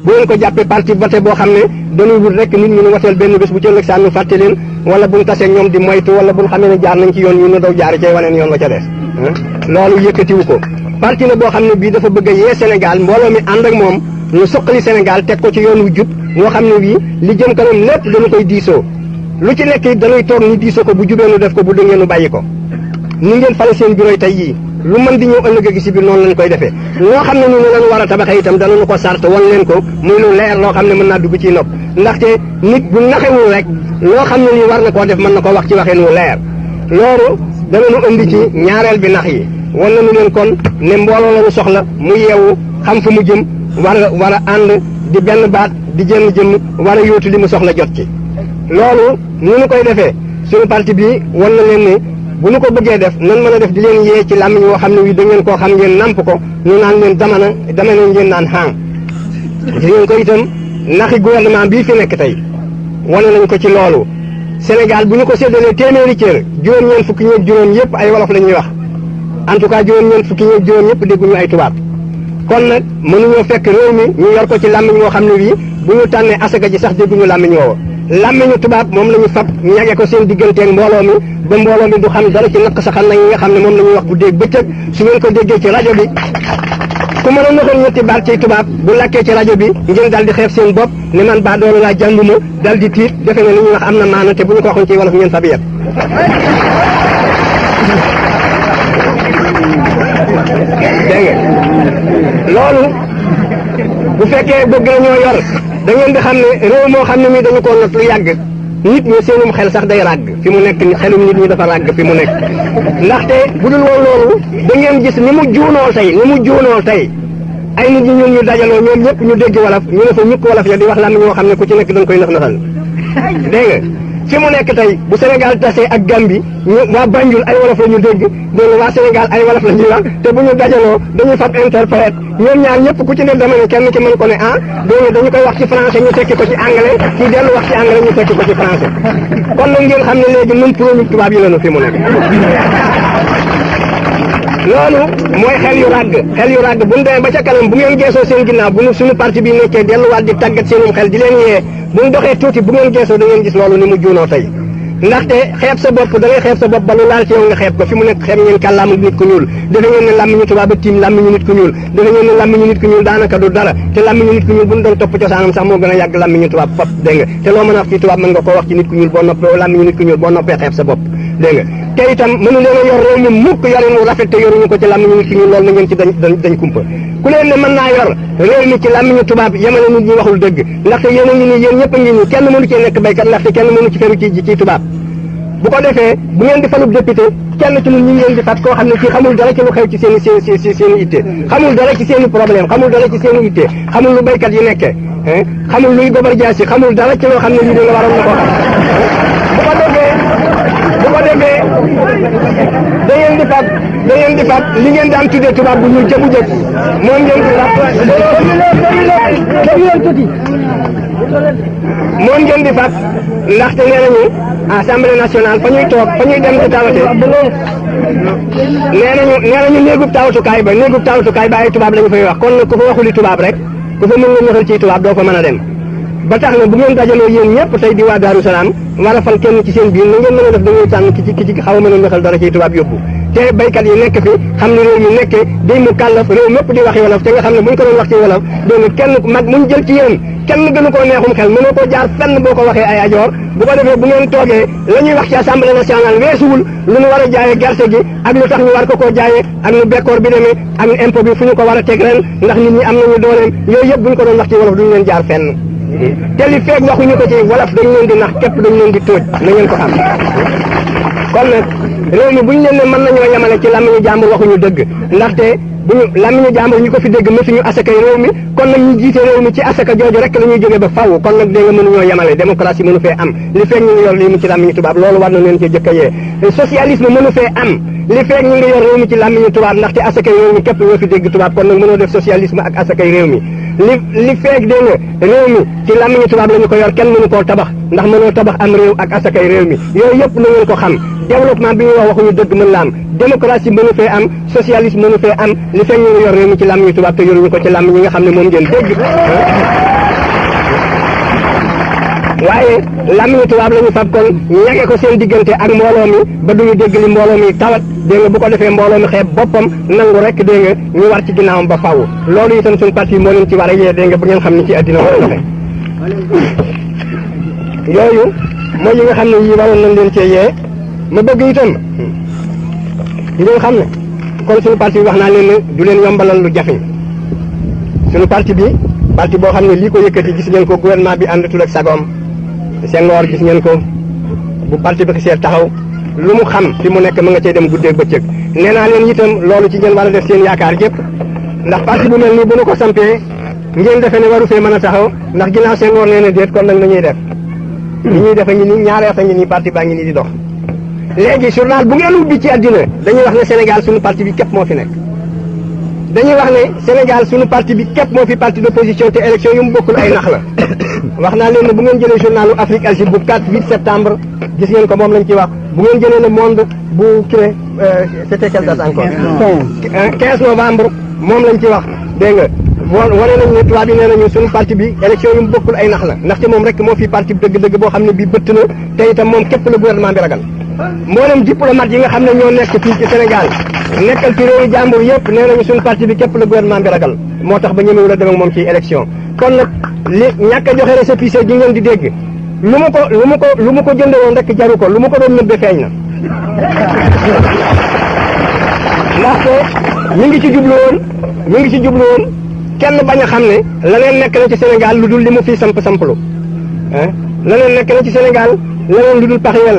bu ngeen ko jàppee parti voté boo xam ne dañuy wut rek nit ñi ñu wateel benn bés bu ci ëllëg saa ñu fàtte leen wala buñ tasee ñoom di moytu wala buñ xamee ne jaar nañ ci yoon ñu ne daw jaar cay waneen yoon la ca des loolu yëkkatiwu ko parti la boo xam ne bii dafa bëgg a yee Sénégal mbooloo mi ànd ak moom ñu suqali Sénégal teg ko ci yoon wu jub moo xam ne bii li jëm kanam lépp dañu koy diisoo lu ci nekk it dañuy toog ñu diisoo ko bu jubee nu def ko bu dëngee nu bàyyi ko ni ngeen fale seen bureau tey yii lu mën di ñëw ëllëg gi si biir noonu lañ koy defee loo xam ne ni ñu leen war a tabaxee itam danañu ko sart wan leen ko muy lu leer loo xam ne mën naa dugg ciy nopp ndaxte nit bu naxewul rek loo xam ne nii war na koo def mën na ko wax ci waxeen wu leer loolu danañu indi ci ñaareel bi nax yi wan nañu leen kon ne mbooloo lañu soxla mu yeewu xam fu mu jëm war a ànd di benn baat di jënn jëm war a yóotu li mu soxla jot ci loolu ni ñu koy defee suñu parti bi wan na leen ne bu ñu ko bëggee def nan mën a def di leen yee ci làmmiñ woo xam ne wi da ngeen koo xam ngeen namp ko ñu naan leen dama ngeen naan xaang di ngeen ko itam naxi gouvernement bii fi nekk tey wane nañ ko ci loolu Sénégal bu ñu ko séddalee téeméeri cër juróom-ñeent fukki ñeeg juróom yëpp ay wolof la ñuy wax en tout cas juróom-ñeent fukki ñeeg juróom yëpp dégguñu ay tubaab kon nag mënuñoo fekk réew mi ñu yor ko ci làmmiñ woo xam ne wii bu ñu tànnee asaka ji sax dégguñu làmmiñ woowa làmmiñu tubaab moom la ñu fab ñage ko seen digganteeg mbooloo mi ba mbooloo mi du xam dara ci naq saxal nañ nga xam ne moom la ñuy wax bu dégg bëccëg su ngeen ko déggee ci rajo bi ku mën a naxal ñetti baat ci tubaab bu lakkee ci rajo bi ngeen daal di xeeb seen bopp ne man baa doolu laa jànguma daal di tiit defe ne li ñuy wax am na maana te bu ñu ko waxoon ci wolof ngeen fab yet dégg nga loolu bu fekkee bëgg nañoo yor da ngeen di xam ne réew moo xam ne mii dañu koo not lu yàgg nit ñi seenum xel sax day ràgg fi mu nekk xelum nit ñi dafa ràgg fi mu nekk ndaxte bu dul woon loolu da ngeen gis ni mu juunoo tey ay nit ñi ñun ñu dajaloo ñoom ñëpp ñu dégg wolof ñu ne fa ñukk wolof ya di wax la ñoo xam ne ku ci nekk dañ koy nax-naxal dégg nga fi mu nekk tey bu Sénégal tasee ak Gambie ñu waa Banjul ay wolof la ñu dégg dégg waa Sénégal ay wolof la ñuy wax te bu ñu dajaloo dañuy fab interprète ñoom ñaar ñëpp ku ci ne dama ne kenn ci mën ko ne dégg dañu koy wax ci français ñu tekki ko ci anglais ci dellu wax ci anglais ñu tekki ko ci français kon nag ngeen xam ne léegi nun pro tubaab yi lañu fi mu nekk loolu mooy xel yu ràgg bu ñu demee ba ca kanam bu ngeen geesoo seen ginnaaw bu ñu suñu parti bi nekkee delluwaat di tàggat seenum xel di leen yee bu ñu doxee tuuti bu ngeen geesoo da ngeen gis loolu ni mu juunoo tey ndaxte xeeb sa bopp da ngay xeeb sa bopp ba lu laal ci yow nga xeeb ko fi mu nekk xeeb ngeen kàllaamu nit ku ñuul defe ngeen ne làmmiñu tubaab a tiim làmmiñu nit ku ñuul defe ngeen ne làmmiñu nit ku ñuul daanaka du dara te làmmiñu nit ku ñuul bu ñu doon topp cosaanam sax moo gën a yàgg làmmiñu tubaab fop dégg nga te loo mën a wax ci tubaab mën nga koo wax ci nit ku ñuul boo noppee làmmiñu nit ku ñuul boo noppee xeeb sa bopp dégg nga te itam mënu leen a yor réew mi mukk yorin wu rafet te yoruñu ko ci làmmiñu nit ku ñuul loolu na ngeen ci dañ kumpa ku leen ne mën naa yor réew mi ci làmmiñu tubaab yemale nit ñi waxul dëgg ndaxte yéen a ngi nii yéen ñëpp a ngi nii kenn mënu cee nekk baykat ndaxte kenn mënu ci feru ci tubaab bu ko defee bu ngeen di falub député kenn ci ñun ñu ngeen di fat koo xam ne kii xamul dara ci lu xew ci seen i itte xamul dara ci seen i problème xamul dara ci seen i itte xamul lu baykat yi nekkee xamul luy gobar jaasi xamul dara ci loo xam ne lii da nga waroon na ko xam bu ko defee da ngeen di fat li ngeen daan tuddee tubaab bu ñu jëbu jëb moom ngeen di moom ngeen di fat ndaxte nee nañu assemblée nationale fa ñuy toog fa ñuy dem di tawate nee nañu néegub tawatukaay ba ay tubaab la ñu fay wax kon nag ku fa waxuli tubaab rek ku fa mën nga ñëxal ci tubaab doo fa mën a dem ba tax na bu ngeen dajaloo yéen ñëpp tey di waa Daaru Salaam war a fal kenn ci seen biir na ngeen mën a def dañuy tànn ki ci xaw a mën a ñëxal dara ci tubaab yóbbu te baykat yi nekk fi xam ne réew mi nekkee day mu kàllaf réew mépp di waxi wolof te nga xam ne bu ñu ko doon wax ci wolof dégg nga kenn mag muñ jël ci yéen kenn gënu koo neexum xel mënoo koo jaar fenn boo ko waxee ay ajoor bu ko defee bu ngeen toogee la ñuy wax ci assemblée nationale weesuwul lu ñu war a jaayee gerte gi ak lu tax ñu war ko koo jaayee ak nu bekkoor bi demee ak impôt bi fu ñu ko war a teg ren ndax nit ñi am nañu dooleem yooyu yëpp bu ñu ko doon wax ci wolof duñu leen jaar fenn te li feeg waxuñu ko ci wolof dañu leen di nax képp dañu leen di tóoj na ngeen ko xam kon nag réew mi bu ñu leen ne mën nañoo yemale ci làmmiñu jàmbur waxuñu dëgg ndaxte bu ñu làmmiñu jàmbur ñu ko fi dégg mësuñu asakay réew mi kon nag ñu jiite réew mi ci asaka jooju rek la ñuy jógee ba faw kon nag dégg nga mënuñoo yemale démocratie mënu fee am li feeg ñu ngi yor lii mu ci làmmiñu tubaab loolu war na leen ci jëkk a yee socialisme mënu fee am li feeg ñu ngi yor réew mi ci làmmiñu tubaab ndaxte asakay réew mi képp ñoo fi dégg tubaab kon nag mënoo def socialisme ak asakay réew mi li feeg dégg nga réew mi ci làmmiñu tubaab la ñu ko yor kenn mënu koo tabax ndax mënoo tabax am réew ak asakay réew mi yooyu yëpp na ngeen ko xam développement bi ñuy wax waxuñu dëgg mën la am démocratie mënu fee am socialisme mënu fee am li feeg ñu ngi yor réew mi ci làmmiñu tubaab te yoruñu ko ci làmmiñ ñi nga xam ne moom ngeen dégg waaye lamiñu tubaab la ñu fab kon ñage ko seen diggante ak mbooloo mi ba duñu dégg li mbooloo mi tawat dégg nga bu ko defee mbooloo mi xeeb boppam nangu rek dégg nga ñu war ci ginnaawam ba faaw loolu itam suñu parti moo leen ci war a yee dégg nga bu ngeen xam ni ci àddina war a doxe yooyu mooy yi nga xam ne yii waroon nañ leen cee yee ma bëgg itam ngeen xam ne kon suñu parti bi wax naa leen ne du leen yombalal lu jafeñ suñu parti bi parti boo xam ne lii ko yëkkati gis ngeen ko gouvernement bi àndatul ak sagoom Senghor gis ngeen ko bu parti bi xisee taxaw lu mu xam fi mu nekk ma nga cay dem guddeeg bëccëg nee naa leen itam loolu ci ngeen war a def seen yaakaar yëpp ndax parti bu mel nii bu nu ko sampee ngeen defee ne waru fee mën a taxaw ndax ginnaaw Senghor nee na déet kon nag nañuy def li ñuy def a ngi nii ñaari at a ngi nii parti baa ngi nii di dox léegi journal bu ngeen ubbi ci àddina dañuy wax ne Sénégal suñu parti bi képp moo fi nekk dañuy wax ne Sénégal suñu parti bi képp moo fi parti d'opposition te élection yu mu bokkul ay nax la wax naa leen ne bu ngeen jëlee journalu Afrique Asie bu 4-8 septembre gis ngeen ko moom lañ ci wax bu ngeen jëlee le monde bu kii c'était quelle date encore 15 novembre moom lañ ci wax dégg nga wane nañ ne tubaab yi nee nañu suñu parti bi élection yu mu bokkul ay nax la ndaxte moom rek moo fi parti bi dëgg-dëgg boo xam ne bii bëtt na te itam moom képp la gouvernement bi ragal mboolem diplomate yi nga xam ne ñoo nekk fii ci Sénégal nekkal ci réewu jàmbur yëpp nee nañu suñu parti bi képp la gouvernement bi ragal moo tax ba ñemewul a dem ak moom ci élection kon nag li ñàkk a joxe récépissé gi ngeen di dégg lu mu ko jënde woon rek jaru ko lu mu ko doon nëbbe feeñ na ndaxte mi ngi ci jublu woon kenn bañ a xam ne la leen nekk na ci Sénégal lu dul li mu fii samplu la leen nekk na ci Sénégal la leen lu dul paxiyel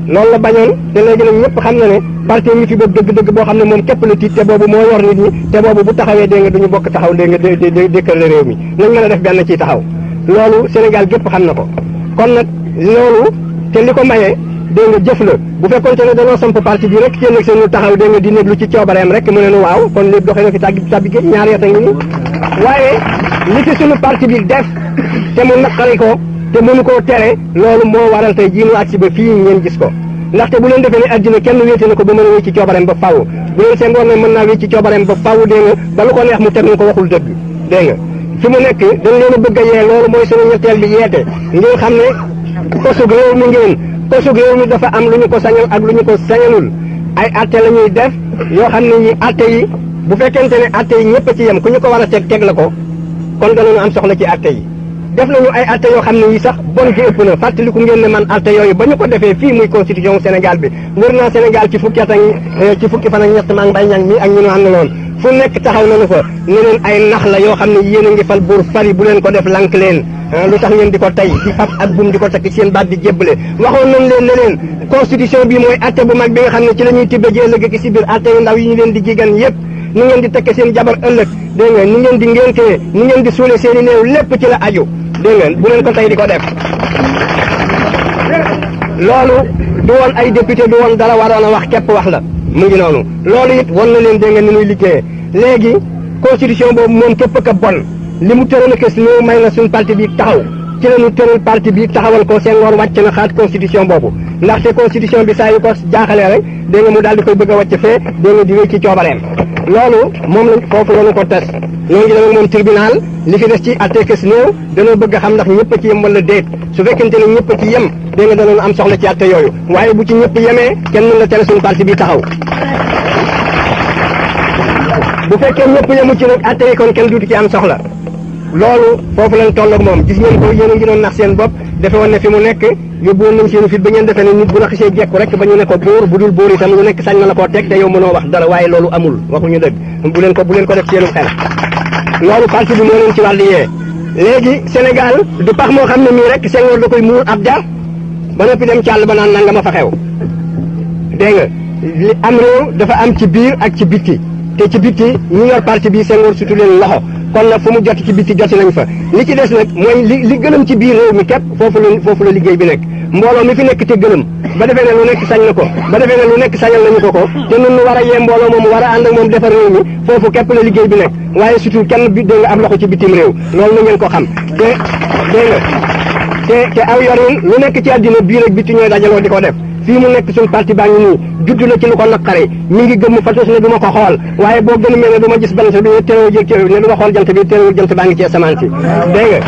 loolu la bañoon te léegi nag ñëpp xam na ne parti ngi fi boobu dëgg-dëgg boo xam ne moom képp la tiit te boobu moo yor nit ñi te boobu bu taxawee dégg nga duñu bokk taxaw dégg nga dékkale réew mi nañ mën a def benn ciy taxaw loolu Sénégal gépp xam na ko kon nag loolu te li ko mayee dégg nga jëf la bu fekkoonte ne dañoo samp parti bi rek kenn ak seen taxaw dégg nga di néglu ci coobareem rek mu ne nu waaw kon lépp doxee na fi tàbbi géej ñaari at a ngi nii waaye li ci suñu parti bi def te mu naqari ko te mënu koo tere loolu moo waral tey jii mu agsi ba fii ngeen gis ko ndaxte bu leen defee ne àddina kenn wéete na ko ba mën a wéy ci coobareem ba faaw bu leen Senghor ne mën naa wéy ci coobareem ba faaw dégg nga ba lu ko neex mu teg ñu ko waxul dëgg dégg nga fi mu nekk dañ leen a bëgg a yee loolu mooy suñu ñetteel bi yeete ngeen xam ne kosug réew mi dafa am lu ñu ko sañal ak lu ñu ko sañalul ay atte la ñuy def yoo xam ne ñi atte yi bu fekkente ne atte yi ñëpp a ci yem ku ñu ko war a teg la ko kon danañu am soxla ci atte yi def nañu ay atte yoo xam ne yi sax bon gi ëpp na fàttaliku ngeen ne man atte yooyu ba ñu ko defee fii muy constitution Sénégal bi wër naa Sénégal ci fukki at ak ci fukki fan ak ñett maa ngi bay ñang mi ak ñu nu am na loon fu nekk taxaw nañu fa ne leen ay nax la yoo xam ne yéen a ngi fal buur fari bu leen ko def lank leen lu tax ngeen di ko tey di fab ak buum di ko takk seen baat di jébbale waxoon nañ leen ne leen constitution bi mooy atte bu mag bi nga xam ne ci la ñuy tibbe ji ëllëg ak si biir atte yu ndaw yi ñu leen di jigan yépp ni ngeen di tekke seen jabar ëllëg dégg nga ni ngeen di ngéntee ni ngeen di suule seen i néew lépp ci la aju dégg nga bu leen ko tey di ko def loolu du woon ay député du woon dara waroon a wax képp wax la mu ngi noonu loolu it won na leen dégg nga ni muy liggéeyee léegi constitution boobu moom képp ka bon li mu tëral kës néew may na suñ parti bi taxaw ci la ñu tëral parti bi taxawal ko Senghor wàcc na xaat constitution boobu ndaxte constitution bi saa yu ko jaaxalee rek dégg nga mu daal di koy bëgg a wàcc fee dégg nga di wéy ci coobareem loolu moom lañ foofu la ñu ko tes ñoo ngi dem ak moom tribunal li fi des ci atte kës néew dañoo bëgg a xam ndax ñëpp a ci yem wala déet su fekkente ne ñëpp a ci yem dégg nga danoon am soxla ci atte yooyu waaye bu ci ñëpp yemee kenn mën la tere suñu parti bi taxaw bu fekkee ñëpp yemu ci nag atte yi kon kenn duutu ci am soxla loolu foofu lañ toll ak moom gis ngeen ko yéen a ngi doon nax seen bopp defe woon ne fi mu nekk yóbbu woon nañ seen fit ba ngeen defee ne nit bu na xisee jekku rek ba ñu ne ko buur bu dul buur itam lu nekk sañ na la koo teg te yow mënoo wax dara waaye loolu amul waxuñu dëgg bu leen ko def seenu xel loolu parti bi moo leen ci wàllu yee léegi Sénégal du pax moo xam ne mii rek Senghor da koy muur ab ja ba noppi dem càll ba naan nanga ma fa xew dégg nga li am réew dafa am ci biir ak ci bitti te ci bitti ñi yor parti bi Senghor sutu leen loxo kon nag fu mu jot ci bitti joti nañ fa li ci des nag mooy li gëlëm ci biir réew mi képp foofu la liggéey bi nekk mbooloo mi fi nekk te gëlëm ba defee ne lu nekk sañ na ko ba defee ne lu nekk sañal nañu ko te nun nu war a yee mbooloo moom war a ànd ak moom defar réew mi foofu képp la liggéey bi nekk waaye surtout kenn bi dégg nga am loxo ci bitim réew loolu na ngeen ko xam te dégg nga te aw yorin lu nekk ci àddina biir ak bitti ñooy dajaloo di ko def fii mu nekk suñu parti baa ngi nii judd na ci lu ko naqare mi ngi gëmm fatos ne du ma ko xool waaye boo gën a mel ne du ma gis bant bi teewul ne du ma xool jant bi teewul jant baa ngi ci asamaan si dégg nga